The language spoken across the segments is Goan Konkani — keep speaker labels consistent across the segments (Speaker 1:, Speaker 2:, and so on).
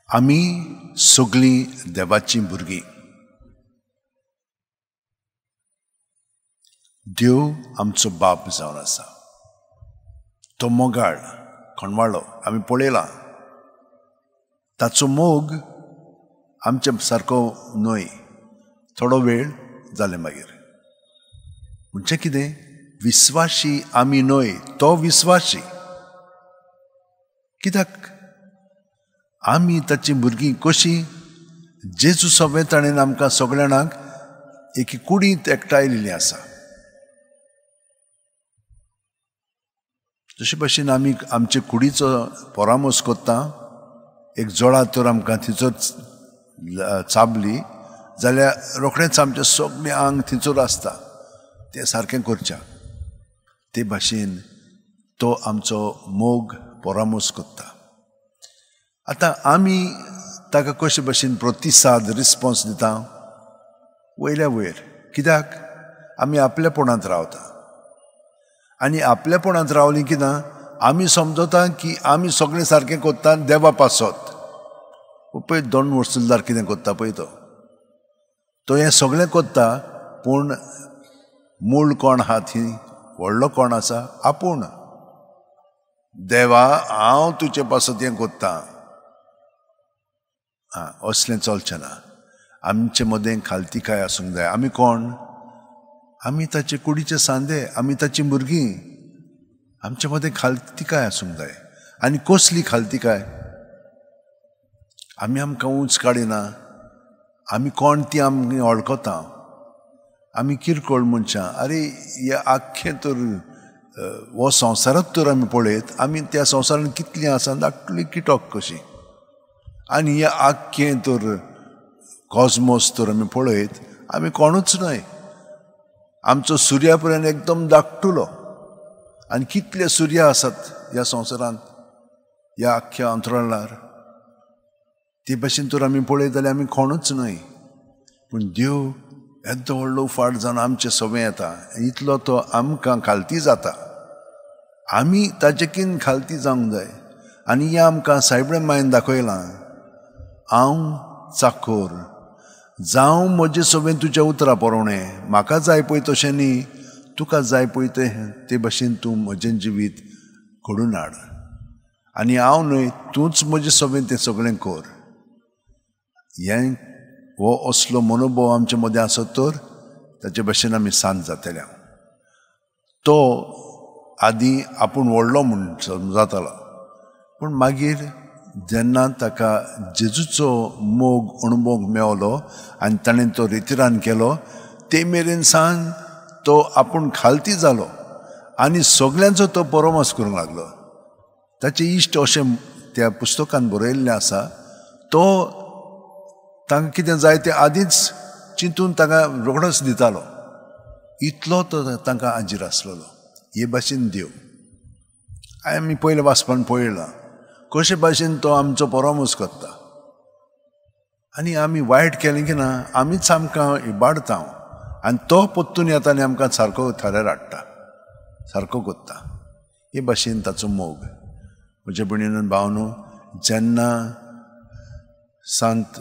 Speaker 1: आमी सगळीं देवाचीं भुरगीं. देव आमचो बाप जावन आसा. तो मोगाळ खणवाळो आमी पळयला. ताचो मोग आमचे सारको न्हय. थोडो वेळ जाले मागीर म्हणजे कितें, विस्वाशी आमी न्हय, तो विस्वाशी. कित्याक आमी ताची भुरगीं कशीं? जेजू सगळें ताणें आमकां सगळ्यांक एके कुडींत एकठांयलेली आसा. जशे भशेन आमी आमचे कुडीचो परामर्श करता, एक जोळा तर आमकां थंयसर चाबली जाल्यार रोखडेंच आमचें सगळें आंग थंयसर आसता, तें सारकें करचें. ते भाशेन तो आमचो मोग परामर्श करता. आतां आमी ताका कशे भशेन प्रतिसाद रिस्पोन्स दिता? वयल्या वयर. कित्याक आमी आपलेपणांत रावता आनी आपलेपणांत रावलीं की ना आमी समजता की आमी सगळें सारकें करता देवा पासत. पळय दोन वर्सुलदार कितें करता पळय, तो तो हें सगळें करता, पूण मूळ कोण आहा थंय, व्हडलो कोण आसा? आपूण. देवा हांव तुजे पासत हें करता, आं असलें चलचें ना. आमचे मदें खालतीकाय आसूंक जाय. आमी कोण? आमी ताचे कुडीचे सांदे, आमी ताची भुरगीं. आमचे मदें खालतीकाय आसूंक जाय. आनी कसली खालतीकाय? आमी आमकां उंच काडिना, आमी कोण ती आमी वळखता. आमी किरकोळ मनशां. आरे हे आख्खें तर हो संवसारांत तर आमी पळयत, आमी त्या संवसारांत कितलीं आसा, धाकटुली किटक कशी. आनी हे आख्खें तर कॉजमोस तर आमी पळयत, आमी कोणूच न्हय. आमचो सुर्या पर्यंत एकदम धाकटुलो. आनी कितले सुर्या आसात ह्या संवसारांत, ह्या आख्ख्या अंतराळार. ते भाशेन तर आमी पळयत जाल्यार आमी कोणूच न्हय. पूण देव येदो व्हडलो उफाट जावन आमचें सवें येता, इतलो तो आमकां खालती जाता. आमी ताचे कीन खालती जावंक जाय. आनी हें आमकां सायबणे मायन दाखयलां, हांव चाखोर जावं म्हजे सवें तुज्या उतरां पुरवणें, म्हाका जाय पळय तशें न्ही, तुका जाय पळय ते भाशेन तूं म्हजें जिवीत घडून हाड. आनी हांव न्हय, तूंच म्हजें सवें तें सगळें कर. हें हो असलो मनोभाव आमचे मदें आसत तर ताचे भाशेन आमी शांत जातले. तो आदीं आपूण व्हडलो म्हूण समजतालो, पूण मागीर जेन्ना ताका जेजूचो मोग अणभव मेवलो आनी ताणें तो रितिरान केलो, ते मेरेन सान तो आपूण खालती जालो आनी सगल्यांचो तो परामर्श करूंक लागलो. ताचे इश्ट अशें त्या पुस्तकान बरयल्लें आसा, तो तांकां कितें जाय तें आदींच चिंतून तांकां रोखडोच दितालो. इतलो तो तांकां आजीर आसलेलो. हे भाशेन देव आमी पयलें वाचपान पळयलां कशे भाशेन तो आमचो परामर्श करता. आनी आमी वायट केलें की ना आमीच आमकां इबाडता आनी तो परतून येता आनी आमकां सारको थाऱ्यार हाडटा, सारको करता. हे भाशेन ताचो मोग. म्हज्या भयणीन भावनो, जेन्ना सांत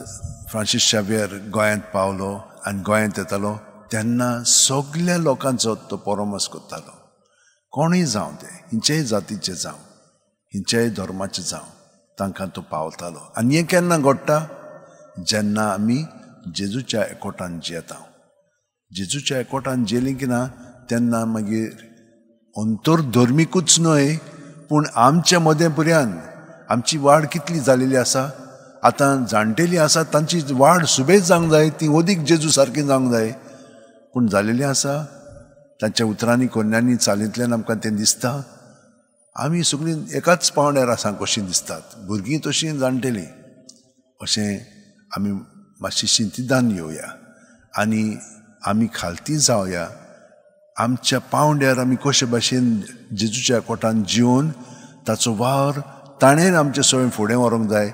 Speaker 1: फ्रांसीस शावियर गोंयांत पावलो आनी गोंयांत येतालो तेन्ना सगल्या लोकांचो तो परामर्श करतालो. कोणूय जावं, ते खंयचेय जातीचे जावं, खंयच्याय धर्माचे जावं, तांकां तो पावतालो. आनी हें केन्ना घडटा? जेन्ना आमी जेजूच्या एकवटान जियेता. जेजूच्या एकवटान जियेलीं की ना तेन्ना मागीर अंतरधर्मिकूच न्हय, पूण आमच्या मदें पर्यंत आमची वाड कितली जालेली आसा. आतां जाणटेली आसा तांची वाड सुबेज जावंक जाय, ती अदीक जेजू सारकी जावंक जाय, पूण जालेली आसा तांच्या उतरांनी कोन्यांनी चालींतल्यान आमकां तें दिसता. आमी सगळीं एकाच पावंड्यार आसा कशीं दिसतात, भुरगीं तशीं जाणटेलीं. अशें आमी मातशी शिंतिदान येवया आनी आमी खालती जावया. आमच्या पावंड्यार आमी कशे भाशेन जेजूच्या कोटान जिवन ताचो वावर ताणें आमचें सगळें फुडें व्हरूंक जाय,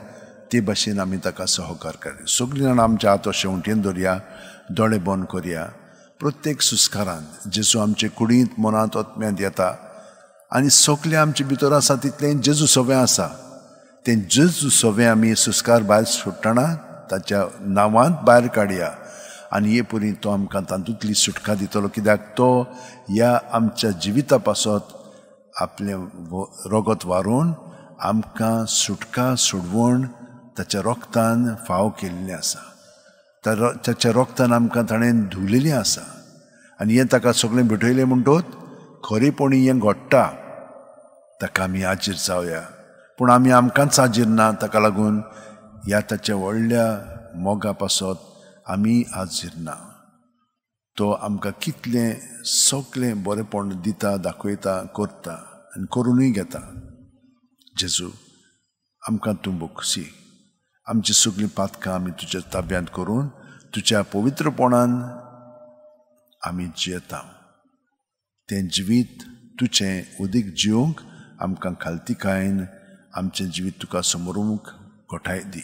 Speaker 1: ते भाशेन आमी ताका सहकार करूया. सगळीं जाणां आमच्या हात अशें उंटयेन धरया, दोळे बंद करया. प्रत्येक सुस्कारान जेजू आमचे कुडींत, मनांत, आत्म्यांत येता आनी सगळें आमचे भितर आसा तितलें जेजू सगळें आसा. तें जेजू सवें आमी सुस्कार भायर सोडटना ताच्या नांवांत भायर काडया आनी हे परी तो आमकां तातूंतली सुटका दितलो. कित्याक तो ह्या आमच्या जिविता पासत आपलें रगत वारून आमकां सुटका सोडवण ताच्या रोगतान फाव केल्लें आसा. ताच्या रोगतान आमकां ताणें धुवलेलें आसा आनी हें ताका सगळें भेटयलें म्हणटोच खरेपणी हें घडटा. ताका आमी हाजीर जावया, पूण आमी आमकांच हाजीर ना. ताका लागून ह्या ताच्या व्हडल्या मोगा पासत आमी हाजीर ना. तो आमकां कितलें सगळें बरेंपण दिता, दाखयता, करता आनी करुनूय घेता. जेजू आमकां तूं बक्षी, आमची सगळीं पातकां आमी तुज्या ताब्यांत करून तुज्या पवित्रपणान आमी जियेता. तें जिवीत तुजें उदीक जिवंक आमकां खालतीकायेन आमचें जिवीत तुका समरूंक घटाय दी.